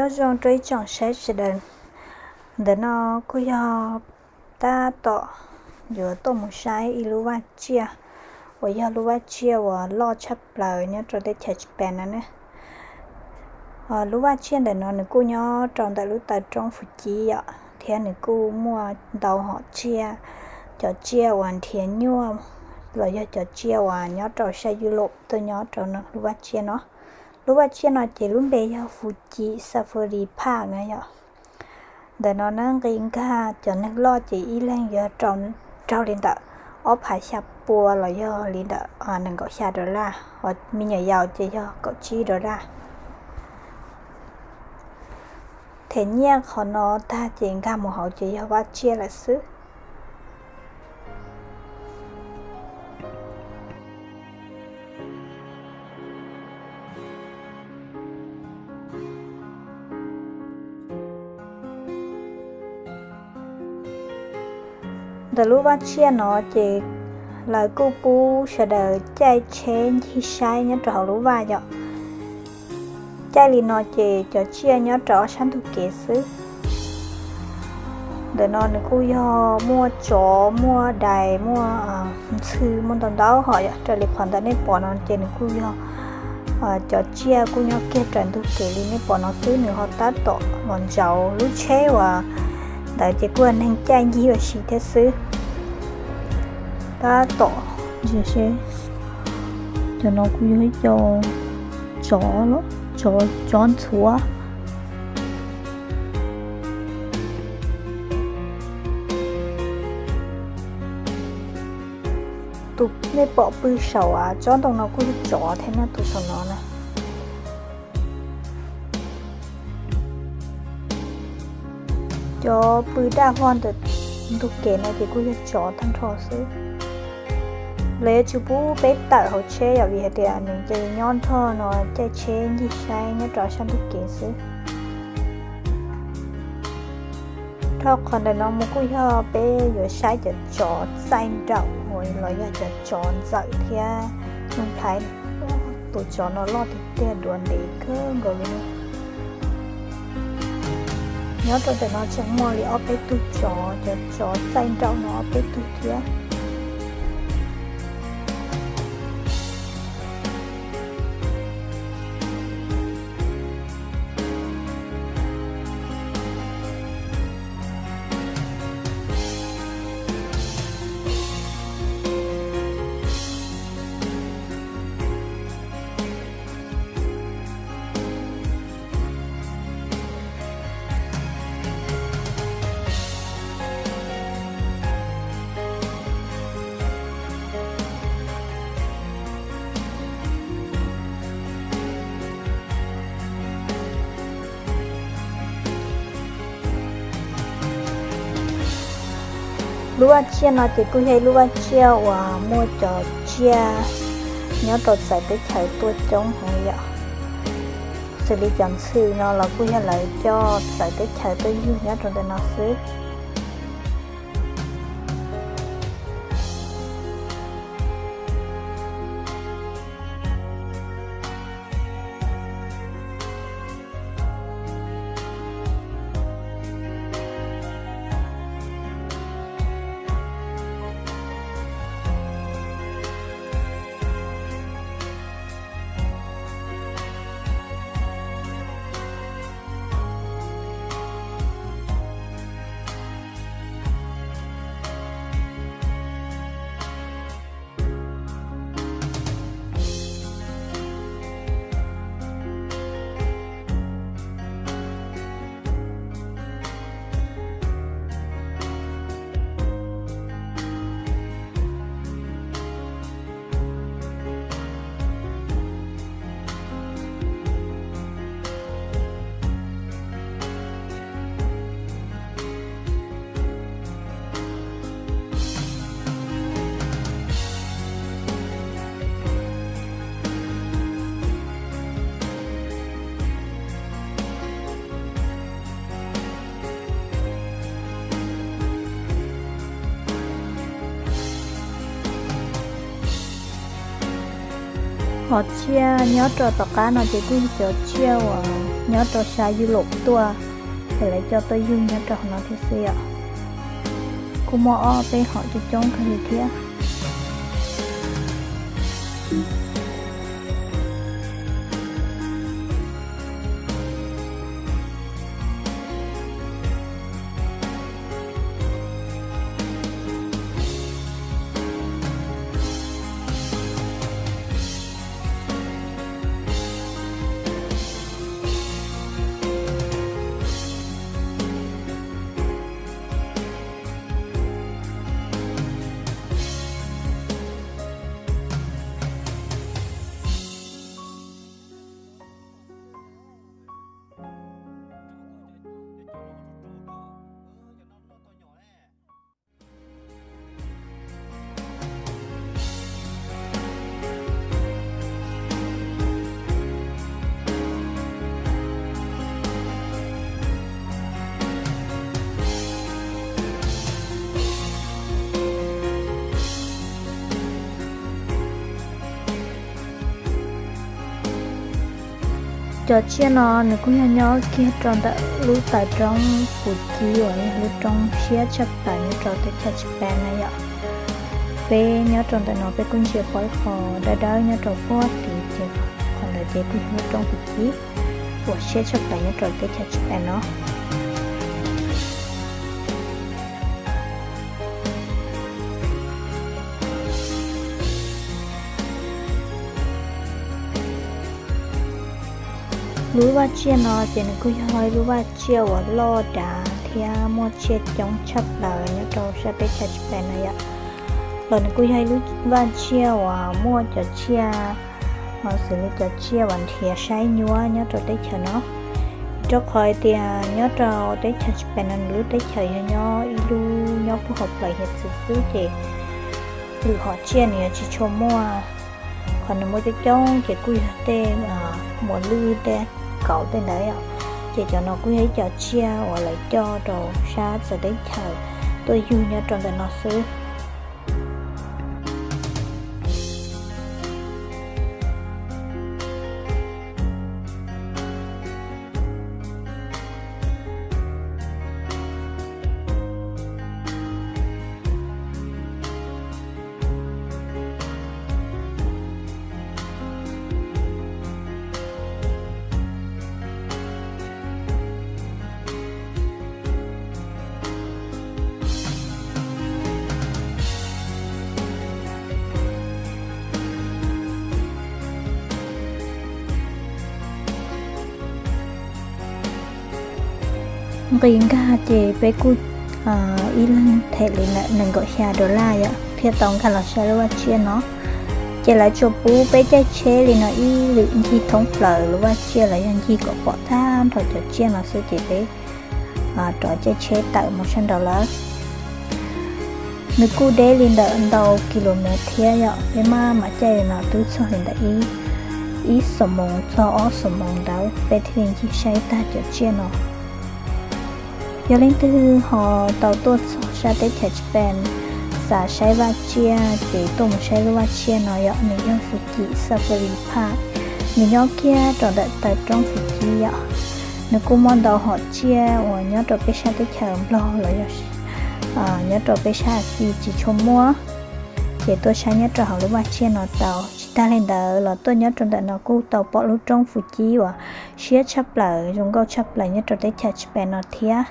Nyob zoo rau ib tsoom saib sawv daws, ntawm no kuj yog tab tom yuav tuaj mus saib ib lub vaj tsiaj uas yog lub vaj tsiaj uas loj tshaj plaws nyob rau teb chaws Japan no ne. Lub vaj tsiaj ntawm no nws kuj nyob rau ntawm lub taw roob Fuji yom, thiab nws kuj muaj ntau hom tsiaj, cov tsiaj uas nrhiav nyuaj los yog cov tsiaj uas nyob rau sab Europe tuaj nyob rau lub vaj tsiaj no. Lub vaj tsiaj no ces lub npe yog Fuji Safari Park na yom. Ntawm no nab nqi nkag cov neeg loj ces ib leeg yuav raug li ntawm ob phav xya pua los yog li ntawm nees nkaum xya dollar, ho me nyuam yaus ces yog kaum tsib dollar. Them nyiaj qhov no tag ces nkag mus hauv ces yog vaj tsiaj lawm xwb. Ntawm lub vaj tsiaj no ces lawv kuj pub sawv daws caij tsheb ncig saib nyob rau hauv lub vaj yom. Caij li no ces cov tsiaj nyob rau ob sab ntug kev xwb. Ntawm no nws kuj yog muaj tsov, muaj dais, muaj ntxhw, muaj ntau ntau hom yom. Raws li qhov ntawm nej pom no ces nws kuj yog cov tsiaj kuj nyob kiag raws ntug kev li nej pom no xwb, nws ho tab tom los ntsauv lub tsheb uas ntawd ces kuj yog neeg caij ncig ua si thiab xwb. Tab tom ntsia seb, cov no kuj yog ib co tsov, tsov ntxhuav. Tus nej pom pw saum tsob ntoo no kuj yog tsov thiab na, tus saum no na. Cov pw daj vog ntawm ntug kev no ces kuj yog tsov tag nrho xwb. Lawv yuav tsis pub peb tawm hauv tsheb yom, vim hais tias nws ces nyob nrog no caij tsheb ncig saib nyob rau sab ntug kev xwb. Dhau qhov ntawm no mus kuj yog peb yuav saib cov tsov txaij nraum uas los yog cov tsov ntxawm thiab noog plhaib. Tus tsov no loj tiag tiag, duav ntev kawg nkaus li. Nyob rau ntawm no tseem muaj li ob peb tug tsov, cov tsov txaij nraum no ob peb tug thiab. Lub vaj tsiaj no ces kuj yog ib lub vaj tsiaj uas muaj cov tsiaj nyob rau txawv teb chaws tuaj coob heev yom. Xws li cov ntxhw no los kuj yog lawv coj txawv teb chaws tuaj yug nyob rau ntawm no xwb. Hom tsiaj nyob rau tom qab no ces kuj yog cov tsiaj uas nyob rau sab Europe tuaj, ces lawv coj tuaj yug nyob rau hauv no thiab xwb yom. Kuj muaj ob peb hom coob coob kawg li thiab. Cov tsiaj no nws kuj yog nyob kiag rau ntawm lub taw roob Fuji uas yog lub roob siab tshaj plaws nyob rau teb chaws Japan na yom. Peb nyob rau ntawm no peb kuj ntsia pom ib qho dawb dawb nyob rau puag tid ces qhov ntawd ces kuj yog lub roob Fuji uas siab tshaj plaws nyob rau teb chaws Japan no. Lub vaj tsiaj no ces nws kuj yog ib lub vaj tsiaj uas loj dav thiab muaj tsiaj coob tshaj plaws nyob rau sab teb chaws Japan no yom. Los nws kuj yog ib lub vaj tsiaj uas muaj cov tsiaj xws li cov tsiaj uas nrhiav saib nyuab nyob rau teb chaws no. Rau qhov hais tias nyob rau teb chaws Japan no nws lub teb chaws yog nyob ib lub nyob puag hauv plaws hiav txwv xwb ces lwm hom tsiaj nws yuav tsis tshua muaj. Qhov nws muaj coob coob ces kuj yog tej muas lwj tej kauv tej ntawd yom. Ces cov no kuj yog ib cov tsiaj uas lawv coj rau sab txawv teb chaws tuaj yug nyob rau ntawm no xwb. Nqis nkag ces peb kuj ib leeg them li nees nkaum xya dollar yom thiaj tau nkag los saib lub vaj tsiaj no. Ces lawv tsuas pub peb caij tsheb li no ib lwm ncig thoob plaws lub vaj tsiaj los yog ncig kom pom tag nrho cov tsiaj no xwb ces peb rov caij tsheb tawm mus sab nraud lawm. Nws kuj deb li ntawm ntau kilomev thiab yom, peb maj mam caij li no twb txog li ntawm ib xuab moos txog ob xuab moos ntawd peb thiaj li ncig saib tag cov tsiaj no. Yog leej twg ho tau tuaj txog sab teb chaws Japan xav saib vaj tsiaj ces tuaj mus saib lub vaj tsiaj no yom, nws yog Fuji Safari Park. Nws nyob kiag rau ntawm taw roob Fuji yom. Nws kuj muaj ntau hom tsiaj uas nyob rau peb sab teb chaws Nplog los yog nyob rau peb sab Asia tsis tshua muaj, ces tuaj saib nyob rau hauv lub vaj tsiaj no tau. Tsis tag li ntawd los tuaj nyob rau ntawm no kuj tau pom lub roob Fuji uas siab tshaj plaws zoo nkauj tshaj plaws nyob rau teb chaws Japan no thiab.